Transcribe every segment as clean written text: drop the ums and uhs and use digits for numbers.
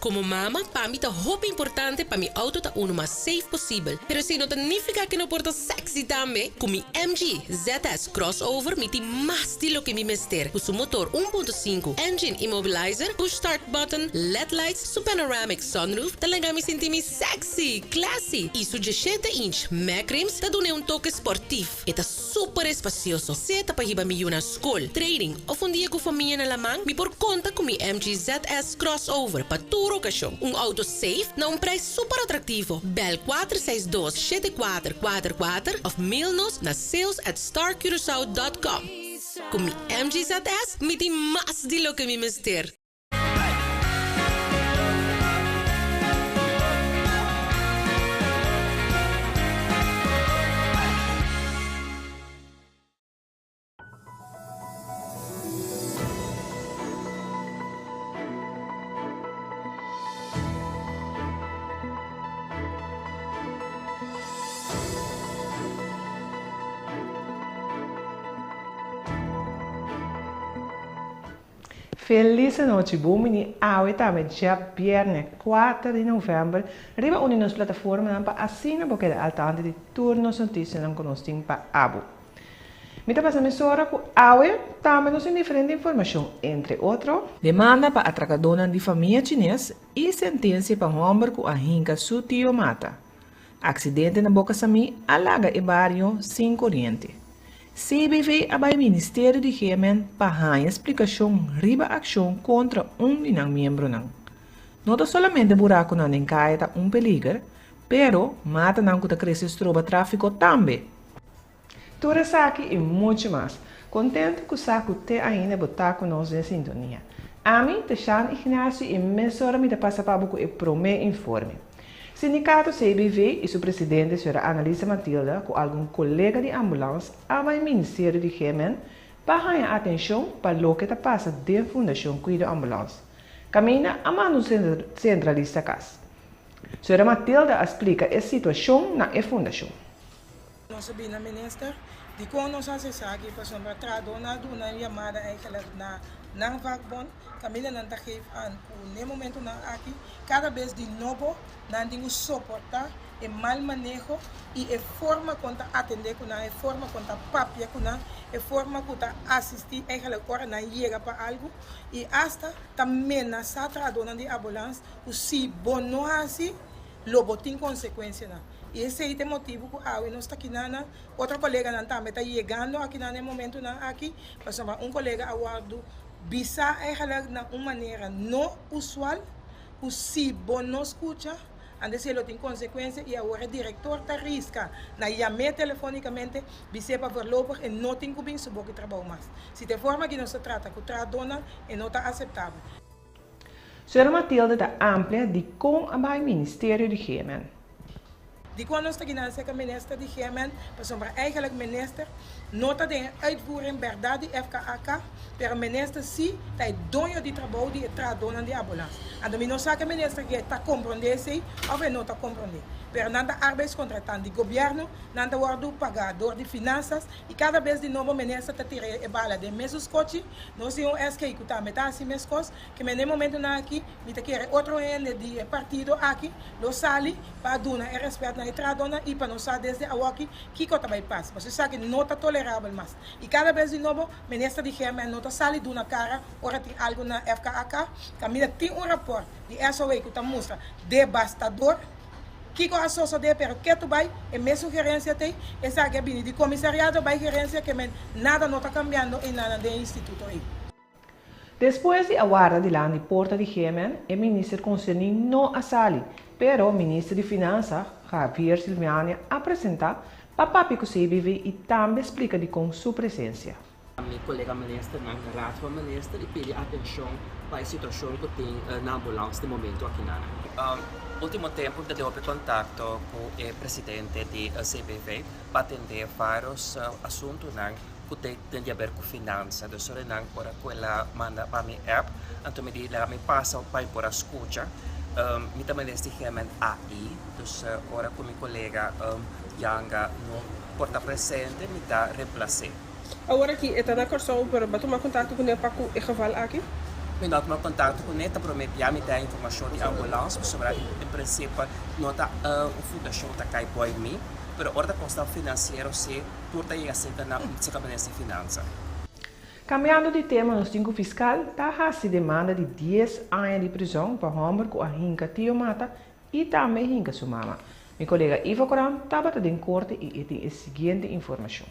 Komo mama, pa mi ta hopi importante pa mi outo ta unu mas safe posibel. Pero esei no ta nifiká ku no por ta sexy tambe. Ku mi MG ZS Crossover mi tin mas di loke mi mester. Ku su motor 1.5, engine immobilizer, push start button, led lights, su panoramic sunroof ta laga mi sinti mi sexy, classy i su 17 inch mag rims ta dun'é un toke sportief. E ta super espasioso, sea ta pa hiba mi yu na skol, training òf un dia ku famia na laman, mi por konta ku mi MG ZS Crossover pa tur okashon. Un outo safe na un prijs super atraktivo. Bel 462 7444 òf mail nos na sales@starcuracao.com. Ku mi MG ZS mi tin mas di loke mi mester. Felis anochi bon bini awe tambe djabierne 4 di november riba un di nos plataformanan pa asina bo keda al tanto di tur nos noticianan cu nos tin pa abo. Mi ta pasa mesora cu awe tambe nos tin diferente informacion entre otro. Demanda pa atracadornan di famia Chines y sentencia pa homber cu a hinca su tio mata. Accidente na Boca Samí a laga e bario sin coriente. CBV a bai Ministerio di GMN pa haña splikashon riba akshon kontra un di nan miembronan. No ta solamente burakunan den kaya ta un peliger, pero matanan ku ta krese stroba tráfiko tambe. Tur esaki i muchu mas. Kontentu ku sa ku te ainda bo ta ku nos den sintonia. Ami ta Shan Ignacio i mesora mi ta pasa pa bo ku e promé informe. Sindikato CBV i su presidente sra. Annalisa Matilda ku algun kolega di ambulans a bai Ministerio di GMN pa haña atenshon pa loke ta pasa den Fundashon Kuido Ambulans. Kaminda a manda un sentralista kas. Sra. Matilda a splika e situashon na e fundashon. Nos a bin na minister, dikon nos hasi esaki? Pasobra trahadónan a duna un yamada eigenlijk na nan vakbond, kaminda nan ta geef aan ku n'e momentunan aki kada bes di nobo nan tin ku soportá e mal maneho i e forma kon ta atendé ku nan, e forma kon ta papia ku nan, e forma ku ta asistí eigenlijk ora nan yega pa algu i asta ta menasá trahadónan di ambulans ku si bo no hasi lo bo tin konsekuensianan. I esei ta e motibu ku awe nos ta kina nan. Otro koleganan tambe ta yegando akinan na e momentunan aki, pasobra un kolega a wòrdu bisá eigenlijk na un manera no usual ku si bo no skucha, antes esei lo tin konsekuensia i awor e direktor ta riska na yam'é telefonikamente bis'é pa voorlopig e no tin ku bin su boki trabou mas. Si ta e forma aki nos ta trata ku trahadónan e no ta aseptabel. Sra. Matilde ta amplia dikon a bai Ministerio di GMN. Dikon nos ta gina aserka Minister di GMN? Pasobra eigenlijk Minister no ta den e uitvoering berdad di FKAK, pero Minister si ta e doño di trabou di e trahadónan di ambulans. Anto mi no sa ke Minister ke ta komprondé esei òf e no ta komprondé. Pero nan ta arbeidscontractant di gobièrnu, nan ta wòrdu pagá dor di finansas i kada bes di nobo Minister ta tira e bala den mesun skochi. Nos tin un SG ku tambe ta hasi meskos, ke men den momentunan aki mi ta kere otro hende di e partido aki lo sali pa duna e rèspèt na e trahadónan i pa nos sa desde awoki kiko ta bai pasa. Pasobra esaki no ta tolerabel mas. I kada bes di nobo minister di GMN no ta sali duna kara ora tin algu na FKAK. Kaminda tin un rapòrt di SOA ku ta mustra debastador. Kiko a sosodé pero ketu bai e mesun gerencia t'ei, esaki a bini di comisariado bai gerencia ke men nada no ta cambiando einanan den e instituto ei. Despues di a warda dilanti porta di GMN, e minister concerni no a sali, pero minister di Finansa, Javier Silvania a presenta pa papia cu CBV y tambe splica dicon su presencia. Mi kolega ministernan, Raad van Minister i pidi atenshon pa e situashon ku tin na ambulans di momentu akinan. Ultimo tempu mi ta den hopi kontakto ku e presidente di CBV pa atendé vários asuntunan ku tin di aber ku finansa. Dus ora nan ora ku el a manda pa mi app anto mi di laga mi pasa pa mi por a skucha. Mi ta minister di GMN AI, dus ora ku mi kolega Yanga no por ta presente mi ta remplas'é. Awor aki e ta na Kòrsou, pero bo a tuma kontakto kuné pa ku e geval aki? Mi no a tuma kontakto kuné, ta promé bia mi ta informashon di ambulans pasobra en prinsipio no ta un fundashon ku ta kai boi mi, pero ora ta kosnan finansiero si tur ta yega serka na serka minister di finansa. Kambiando di tema nos tin ku fiskal ta hasi demanda di dies aña di prizòn pa hòmber ku a hinka tio mata i tambe hinka su mama. Mi kolega Ivo Coran tabata den korte i e tin e siguiente informashon.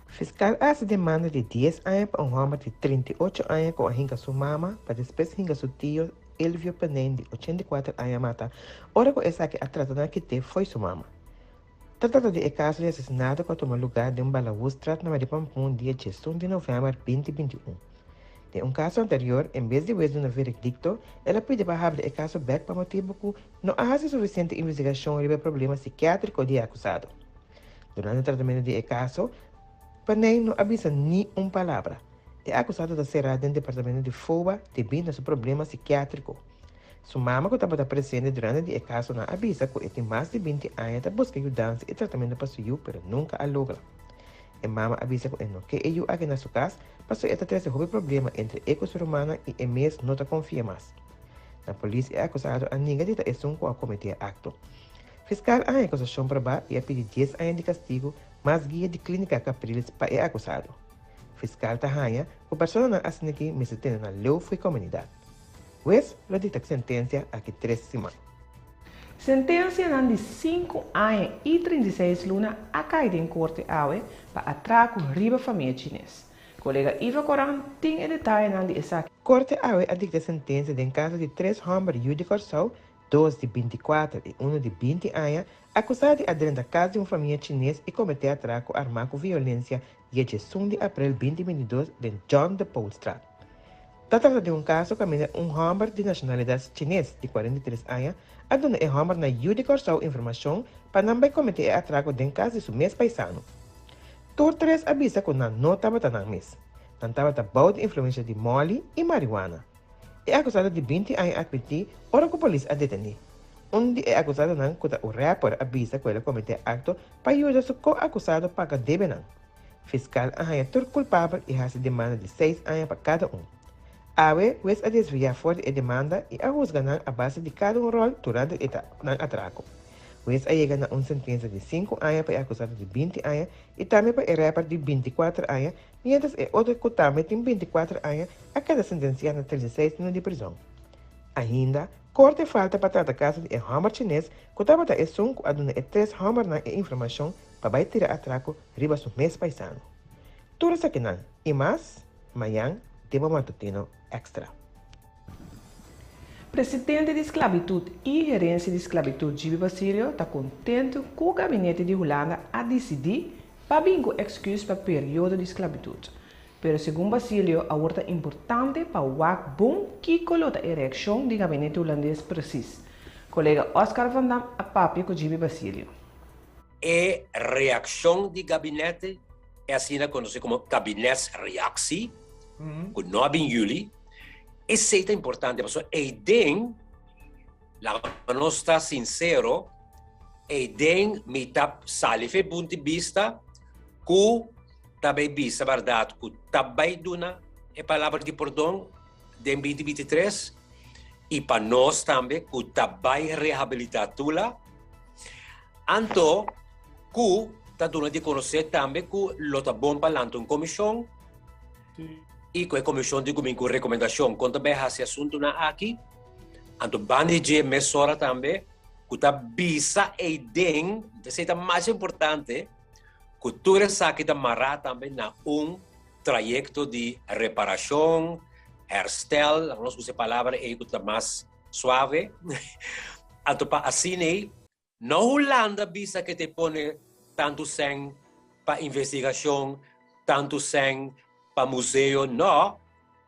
Fiskal a hasi demanda di dies aña pa un hòmber di 38 aña ku a hinka su mama pa despues hinka su tio Elvio Penijn di 84 aña mata ora ku esaki a trata na kit'é fo'i su mama. Ta trata di e kaso di asesinato ku a tuma lugá den Balawustraat na Maripampun dia 11 di novèmber 2021. Den un kaso anterior, en bes di wes duna veredikto, el a pidi pa habri e kaso bèk pa motibu ku no a hasi sufisiente investigashon riba e problema sikiátriko di e akusado. Durante tratamentu di e kaso, Peney no a bisa ni un palabra. E akusado ta será den departamento di FOBA debí na su problema sikiátriko. Su mama ku tabata presente durante di e kasonan a bisa ku e tin mas di 20 aña ta buska yudansa i tratamentu pa su yu pero nunka a logra. E mama a bisa ku e no ke e yu aki na su kas pasobra e ta trese hopi problema entre e ku su rumannan i e mes no ta konfia mas. Na polis e akusado a ninga di ta esun ku a kometé e akto. Fiskal a haña akusashon probá i a pidi 10 aña di kastigu mas guia di Klínika Capriles pa e akusado. Fiskal ta haña ku personanan asin'aki mester tene nan leu fo'i komunidat. Hues lo dikta sentensia aki 3 siman. Sentensianan di 5 aña i 36 luna a kai den korte awe pa atrako riba famia chines. Kolega Ivo Coran tin e detayenan di esaki. Korte awe a dikta sentensia den kaso di tres hòmber yu di Kòrsou, dos di 24 i unu di 20 aña, akusá di a drenta kas di un famia chines i kometé atrako armá ku violensia dia 11 di aprel 2022 den John de Poolstraat. Ta trata di un kaso kaminda un hòmber di nashonalidat chines di 43 aña a duna e hòmbernan yu di Kòrsou informashon pa nan bai kometé e atrako den kas di su mes paisano. Tur tres a bisa ku nan no tabata nan mes. Nan tabata bou di influensha di mòli i marihuana. E akusado di 20 aña a atmití ora ku polis a detené. Un di e akusadonan ku ta un rapper a bisa ku el a kometé akto pa yuda su ko-akusado paga debenan. Fiskal a haña tur kulpabel i hasi demanda di 6 aña pa kada un. Awe, hues a desviá for di e demanda i a husga nan a base di kada un ròl durante e nan atrako. Hues a yega na un sentensia di 5 aña pa e akusado di 20 aña i tambe pa e rapper di 24 aña, miéntras e otro ku tambe tin 24 aña a keda sentensiá na 36 luna di prizòn. Ainda, korte falta pa trata kaso di e hòmber chines ku tabata esun ku a duna e tres hòmbernan e informashon pa bai tira atrako riba su mes paisano. Tur esakinan i mas, mañan den bo matutino Extra. Presidente di Sklabitut i Herensia di Sklabitut Gibi Basilio ta kontentu ku gabinete di Hulanda a disidí pa bin ku èksküs pa periodo di sklabitut. Pero segun Basilio awor ta importante pa wak bon kiko lo ta e reakshon di gabinete hulandes presis. Kolega Oscar van Dam a papia ku Gibi Basilio. E reakshon di gabinete e asina konosí komo kabinetsreactie, ku no a bin yüli. Esei ta importante pasobra eiden, laga nos ta sinsero, eiden mi ta sali for e punto di bista ku ta bai bisa bèrdat ku ta bai duna e palabra di pordon den 2023 i pa nos tambe ku ta bai rehabilitá Tula. Anto ku ta duna di konosé tambe ku lo ta bon pa lanta un komishon i ku e komishon tin ku bin ku rekomendashon kon ta bai hasi asuntunan aki. Anto banda di dje mesora tambe ku ta bisa eiden, esei ta mas importante, ku tur esaki ta mará tambe na un trayekto di reparashon, herstel, laga nos usa e palabra ei ku ta mas suave. Anto pa asina ei, no Hulanda bisa ke te pone tantu sèn pa investigashon, tantu sèn pa museo, no,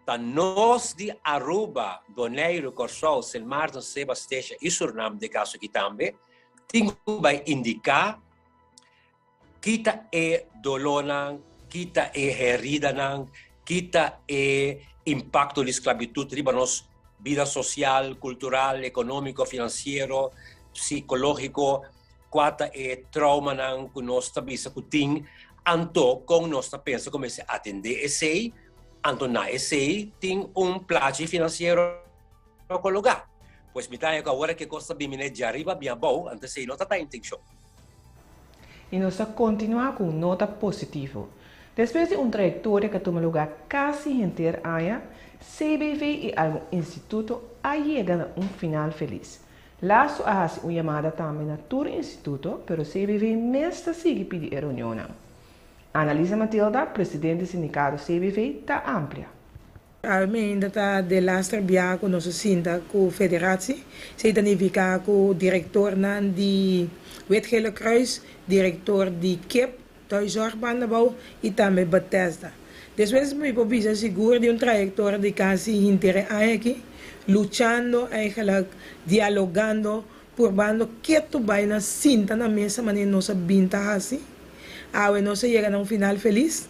ta nos di Aruba, Boneiru, Kòrsou, Sint Maarten, Saba, Statia i Surinam den kaso aki tambe, tin ku bai indiká ki ta e dolónan, ki ta e heridanan, ki ta e impakto di sklabitut riba nos bida sosial, kultural, ekonómiko, finansiero, psikológiko, kua ta e troumanan ku nos ta bisa ku tin, anto kon nos ta pensa ku mester atendé esei. Anto na esei tin un plachi finansiero kologá. Pues mi ta haña ku awor ke kos ta bin mine djariba bin abou, anto esei no ta ta intenshon. I nos ta kontinuá ku un nota positivo. Despues di un trayektoria ku a tuma lugá kasi henter aña, CBV i algun instituto a yega na un final felis. Lasso a hasi un yamada tambe na tur instituto, pero CBV mes ta sigui pidi e reunionnan. Annalisa Matilda, presidente sindikato CBV, ta amplia. Alme ainda ta delaster bia ku nos a sinta ku federatie. Esei ta nifiká ku direktornan di Wit Gele Kruis, direktor di kip, Thuiszorg Bandabou i tambe Bethesda. Despues mi por bisa sigur di un trayektoria di kasi hinter e aña aki, luchando eigenlijk, dialogando, purbando ketu bai na sinta na mesa manera nos a bin ta hasi. Awe nos a yega na un final felis,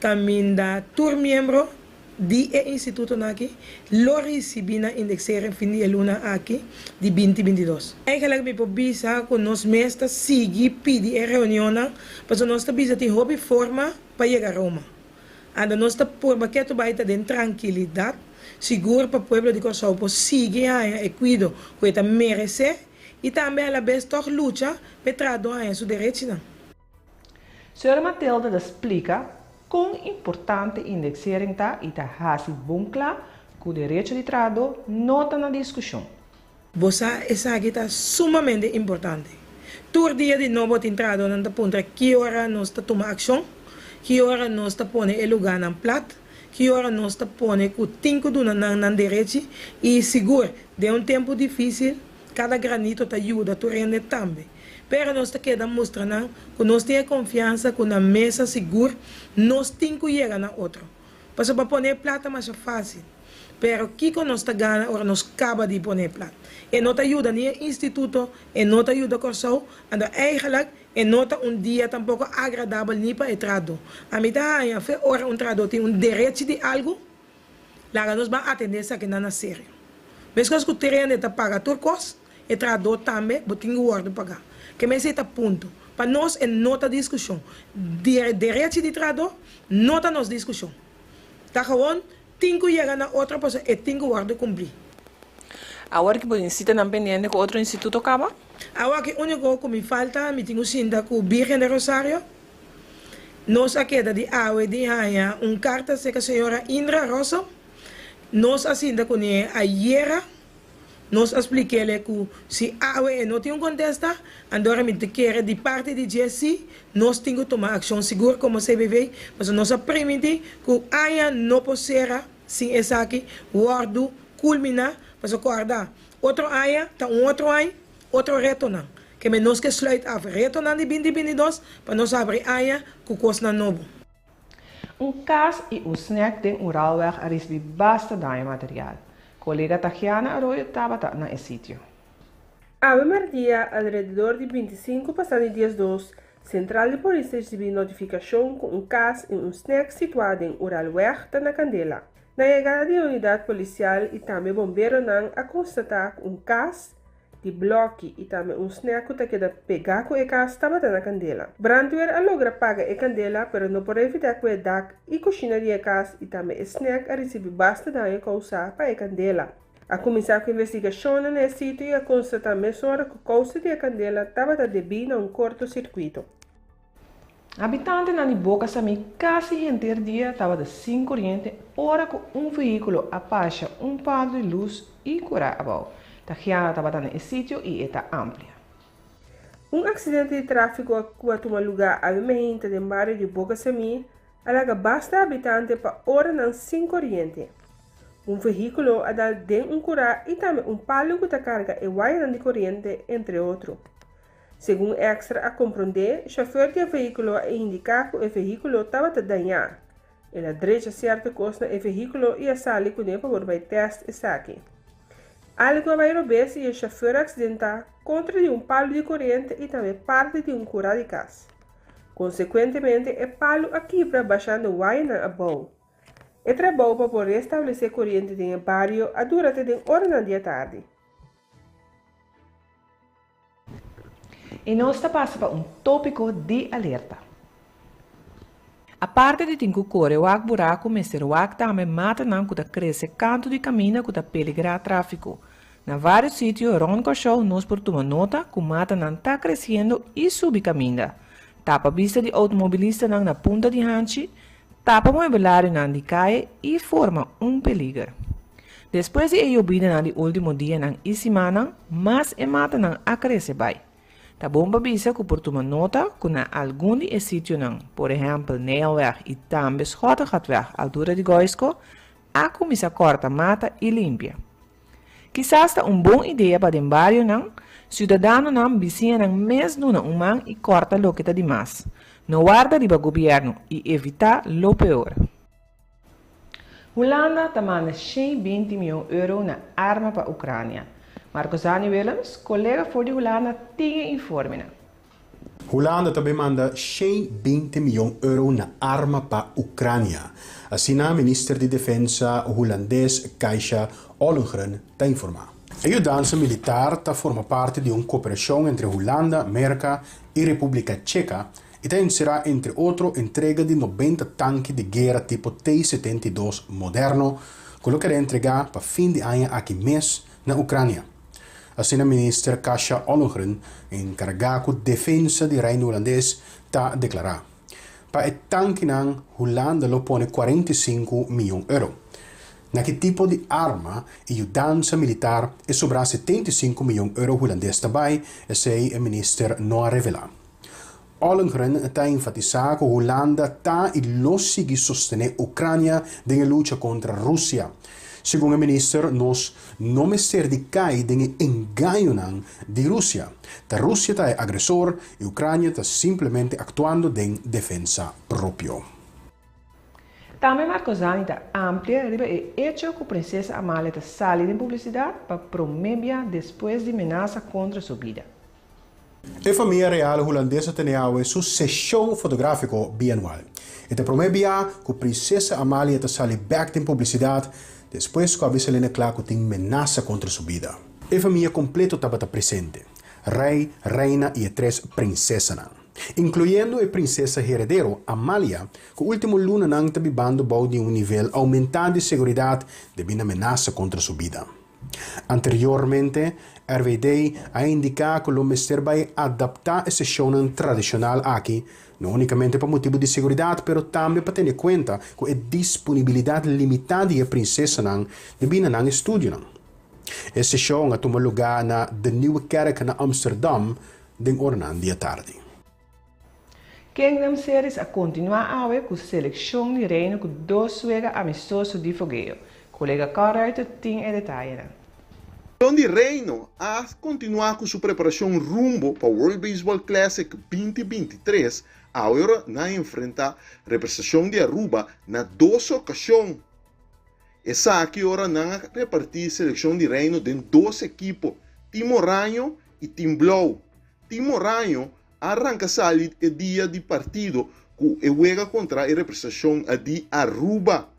kaminda tur miembro di e institutonan aki lo ricibi nan indexering fin di e luna aki di binti 22. Eigenlijk mi por bisa cu nos mes ta sigui pidi e reunionnan pasobra nos ta bisa tin hopi forma pa yega Roma. Anda nos ta purba ketu bay ta den trankilidad, sigur pa pueblo di Corsou por sigui haña e cuido cu e ta merece y tambe alabes tog lucha p'e trahador haña su derechinan. Sra. Matilda ta splika kon importante indexering ta i ta hasi bon kla ku derecho di trahadó no ta na diskushon. Bo sa esaki ta sumamente importante. Tur dia di nobo tin trahadónan ta puntra ki ora nos ta tuma akshon, ki ora nos ta pone e lugánan plat, ki ora nos ta pone ku tin ku duna nan nan derechi i sigur den un tempu difísil kada granito ta yuda tur hende tambe. Pero nos ta keda mustra nan ku nos tin e konfiansa ku na mesa sigur nos tin ku yega na otro. Pasobra pa pone e plat ta masha fásil. Pero kiko nos ta gana ora nos kaba di pone e plat? E no ta yuda ni e instituto, e no ta yuda Kòrsou, anto eigenlijk e no ta un dia tampoko agradabel ni pa e trahadó. Ami ta haña fe ora un trahadó tin un derechi di algu, laga nos ban atendé esakinan na serio. Meskos ku tur hende ta paga tur kos, e trahadó tambe bo tin ku wòrdu pagá. Ke mester ta punto. Pa nos e no ta diskushon. Derechi di trahadó no ta nos diskushon. Ta gewon tin ku yega na otro pasobra e tin ku wòrdu kumplí. Awor ki bo tin sitanan pendiente ku otro instituto kaba? Awor ki úniko ku mi falta, mi tin ku sinta ku Birgen de Rosario. Nos a keda di awe di haña un karta serka señora Indra Rosso. Nos a sinta kuné ayera. Nos a splik'el ku si awe e no tin un kontesta, andora mi ta kere di parti di dje si nos tin ku tuma akshon sigur komo CBV, pasobra nos a primintí ku aña no por sera sin esaki wòrdu kulminá, pasobra kòrda, otro aña ta un otro añ, otro retonan. Ke men nos ke sluit af retonan di binti 22 pa nos habri aña ku kosnan nobo. Un kas i un snèk den Uralweg a risibí basta daño material. Kolega Tagiana Arroyo tabata na e sitio. Awe mèrdia, alrededor di 25 pasá di 12, sentral di polis a risibí notifikashon ku un kas i un snèk situá den Uralweg ta na kandela. Na yegada di e unidat polisial i tambe bomberonan a konstatá ku un kas, di blòki i tambe un snèk ku ta keda pegá ku e kas tabata na kandela. Brandweer a logra paga e kandela pero no por evitá ku e dak i kushina di e kas i tambe e snèk a risibí basta daño kousá pa e kandela. A kuminsá ku investigashonnan na e sitio i a konstatá mesora ku kousa di e kandela tabata debí na un korto sirkuito. Habitantenan di Boca Samí kasi henter dia tabata sin koriente ora ku un vehíkulo a pasha un palu di lus i kura abou. Tagiana tabata na e sitio i e ta amplia. Un aksidente di tráfiko ku a tuma lugá awe meinta den bario di Boca Samí a laga basta habitante pa oranan sin koriente. Un vehíkulo a dal den un kurá i tambe un palu ku ta karga e wayanan di koriente, entre otro. Segun Extra a komprondé, shofèr di e vehíkulo a indiká ku e vehíkulo tabata dañá. El a drecha sierto kos na e vehíkulo i a sali kuné pa por bai tèst esaki. Algu a bai robes i e shofèr a aksidentá kontra di un palu di koriente i tambe parti di un kurá di kas. Konsekuentemente e palu a kibra bashando wayanan abou. E trabou pa por restablesé koriente den e bario a dura te den oranan di atardi. I nos ta pasa pa un tópiko di alerta. Aparte di tin ku kore wak buraku mester wak tambe matanan ku ta krese kantu di kaminda ku ta peligrá tráfiko. Na vários sitio rònt Kòrsou nos por tuma nota ku matanan ta kresiendo i subi kaminda. Tapa bista di outomobilistanan na punta di hanchi, tapa muebelarionan di kaye i forma un peliger. Despues di e yobidanan di último dianan i simannan, mas e matanan a krese bai. Ta bon pa bisa ku por tuma nota ku na algun di e sitionan, por ehèmpel Nijlweg i tambe Schottegatweg altura di Goisco, a kuminsá kòrta mata i limpia. Kisas ta un bon idea pa den barionan, siudadanonan bisiñanan mes duna un man i kòrta loke ta di mas. No warda riba gobièrnu i evitá lo peor. Hulanda ta manda 120 mion euro na arma pa Ucrania. Marcosani Willems, colega for di Hulanda, tin e informenan. Hulanda tambe manda 120 mion euro na arma pa Ucrania. Asina minister di Defensa hulandes Kasja Ollongren ta informa. E yudansa militar ta forma parti di un cooperacion entre Hulanda, Merca y Republica Checa y ta encera, entre otro, entrega di 90 tanke di guera tipo T-72 moderno, cu lo keda entrega pa fin di aña aki mes na Ucrania. Asina minister Kasja Ollongren, encarga cu defensa di Reino Hulandes, ta declara. Pa e tankenan, Hulanda lo pone 45 mion euro. Na ki tipo di arma y yudansa militar e sobra 75 mion euro hulandes ta bay, esey e minister no a revela. Ollongren ta enfatisa cu Hulanda ta y lo sigui sostene Ucrania den lucha contra Rusia. Segun e minister, nos no mester di cay den engañonan di Rusia. Ta Rusia ta e agresor y Ucrania ta simplemente actuando den defensa propio. Tambe Marcosani ta amplia riba e hecho cu princesa Amalia ta sali den publicidad pa prome bia despues di menasa contra su bida. E famia real hulandes a tene awe su sesion fotografico bianual. E ta prome bia cu princesa Amalia ta sali bek den publicidad despues cu a sali na cla cu tin menasa contra su bida. E famia completo tabata presente. Rey, reina y e tres princesanan, incluyendo e princesa heredero Amalia, cu ultimo lunanan ta bibando den un nivel aumenta di seguridad debi na menasa contra su bida. Anteriormente, RVD a indica cu lo mester bay adapta e sesion tradicional aki, no unicamente pa motibo di seguridad, pero tambe pa tene cuenta cu e disponibilidad limita di princesanan debi na nan estudionan. E sesion a tuma luga na De Nieuwe Kerk na Amsterdam, den oranan di atardi. Kingdom Series a continua awe cu seleccion di Reino cu dos wega amistoso di fogeo. Colega Carter tin e detaye. Di Reino a continua cu su preparacion rumbo pa World Baseball Classic 2023, awor nan a enfrenta representacion di Aruba na dos ocasion. Esaki ora nan a reparti seleccion di Reino den dos ekipo, Team Oranje y Team Blauw. Team Oranje a arranca sali e dia di partido cu e wega contra e representacion di Aruba.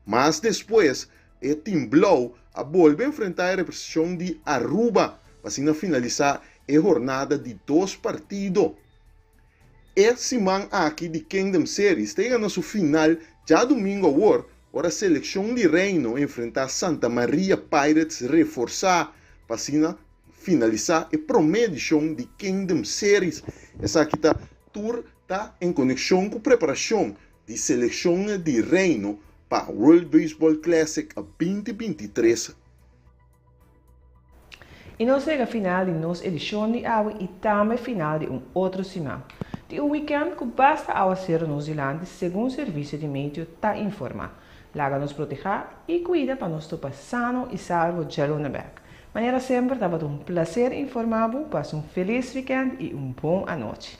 Mas despues, e Team Blauw a bolbe enfrenta e representacion di Aruba, pa asina finalisa e jornada di dos partido. E siman aki di Kingdom Series ta yegando na su final diadomingo awor, ora seleccion di Reino enfrenta Santa Maria Pirates reforsa, pa asina finalisa e prome edicion di Kingdom Series. Esaki ta tur ta en conexion cu preparacion di seleccion di Reino pa World Baseball Classic 2023. Y nos a yega final di nos edicion di awe y tambe final di un otro siman. Di un weekend cu basta awacero nos dilanti, segun servicio di meteo ta informa. Laga nos proteha y cuida pa nos topa sano y salvo dialuna bek. Manera semper, tabata un placer informa bo. Pasa un feliz weekend y un bon anochi.